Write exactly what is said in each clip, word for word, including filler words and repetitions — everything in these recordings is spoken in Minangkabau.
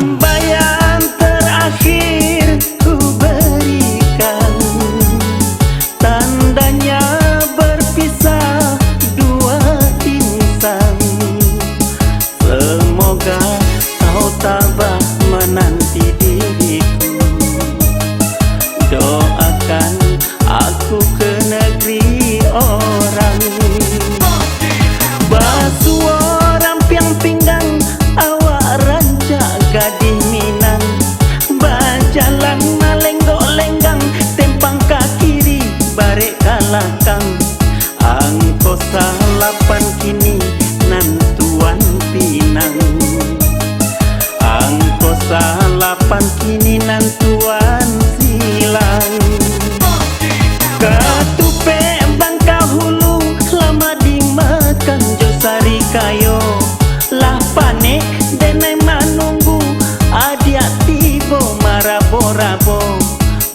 Bayang terakhir ku berikan, tandanya berpisah dua insan. Semoga kau tabah menanti diriku. Doakan aku ke negeri orang. Basuo rampiang pinggang, awak rancak gadih Minang. Bajalan malenggok-lenggang, tempang ka kiri, barek ka lakang. Angko salapan kini nan tuan pinang. Angko salapan kini nan tuan silang. Katupek Bangkahulu, lamak dimakan jo sarikayo. Lah panek denai manunggu, adiak tibo marabo-rabo.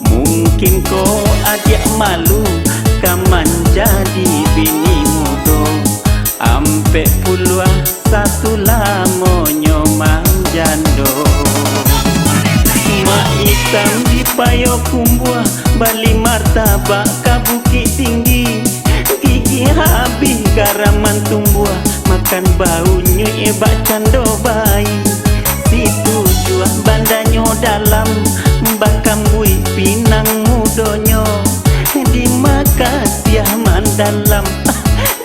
Mungkin ko adiak malu ka manjadi bini mudo. Ampek puluah satu lamonyo manjando. Mak itam di Payokumbuah, bali martabak ka Bukittinggi. Gigi habih garam mantumbuah, makan baunyuik bak cando bayi. Si Tujuah bandanyo dalam, bakambuik pinang mudonyo. Di Makasiah mandalam,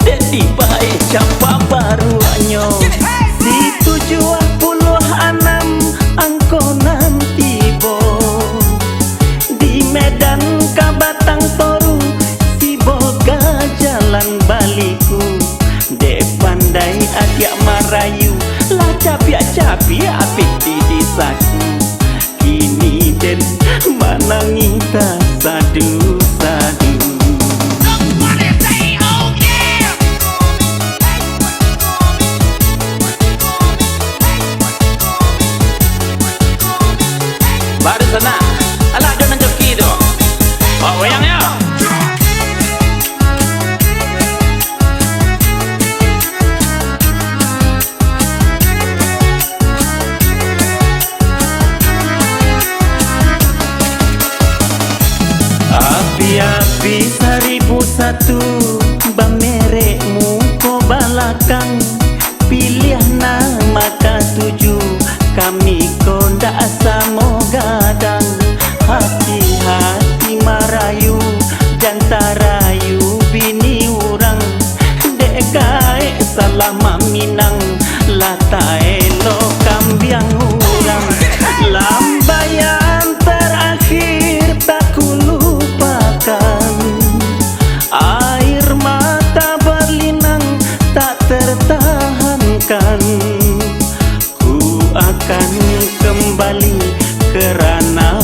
dek dibae capa baruaknyo. Si Tujuah puluah anam angko nan tibo, di Medan ka Batang Toru, si boga jalan baliku. Dek pandai adiak marayu, lah cabiak-cabiak abih di disaku. Kini den manangih tasadu-sadu. Baru sanak, alah ado nan joki tu. Bawa goyang yo. Api-api saribu satu, bamerek muko balakang. Piliah nan maka tuju, kami ko ndak samo gadang. Hati-hati marayu, jan tarayu bini urang. Dek gaek salah maminang, lah taelo kambiang urang. Lambaian terakhir tak kulupakan, air mata berlinang tak tertahankan. Ku akan kembali kerana